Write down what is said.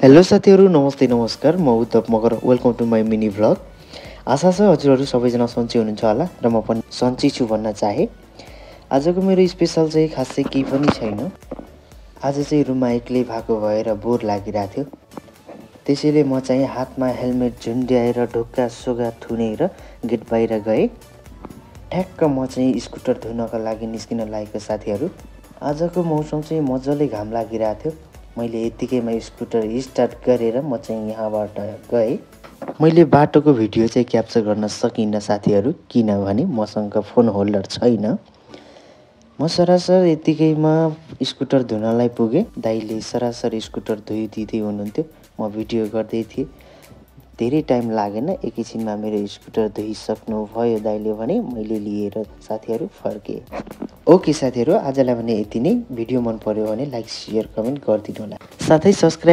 Hello साथीहरु, नमस्ते नमस्कार। म Uddhav Magar. Welcome to my mini vlog. आशा छ हजुरहरु सबैजना सन्चै हुनुहुन्छ होला र म पनि सन्चै छु भन्न चाहे। आजको मेरो स्पेशल चाहिँ खासै केही पनि छैन। आज चाहिँ रुममा एक्लै भएको भएर बोर लागिरहेथ्यो। त्यसैले म चाहिँ हातमा हेलमेट झुन्ड्याएर ढोका सोगा थुनेर गेट बाहिर गए। ठ्याक्क म चाहिँ स्कुटर धुनका लागि निस्किन लागेको साथीहरु। आजको मौसम चाहिँ मज्जाले घाम लागिरहेथ्यो। मैले यतिकैमा स्कुटर स्टार्ट गरेर म चाहिँ यहाँबाट गए। मैले बाटोको भिडियो चाहिँ क्याप्चर गर्न सकिनँ साथीहरु, किनभने मसँग फोन होल्डर छैन। म सरासर यतिकैमा स्कुटर धुनलाई पुगे। दाइले सरासर स्कुटर धुइदिँदै हुनुहुन्थ्यो। म भिडियो गर्दै थिएँ। धेरै टाइम लागेन, एकैछिनमा मेरो स्कुटर धुइसक्नु भयो दाइले भने मैले लिएर साथीहरु फर्के। ओके साथीहरु, आजलाई भने यति नै। भिडियो मन पर्यो भने लाइक शेयर कमेन्ट गरिदिनु होला। साथै सब्स्क्राइब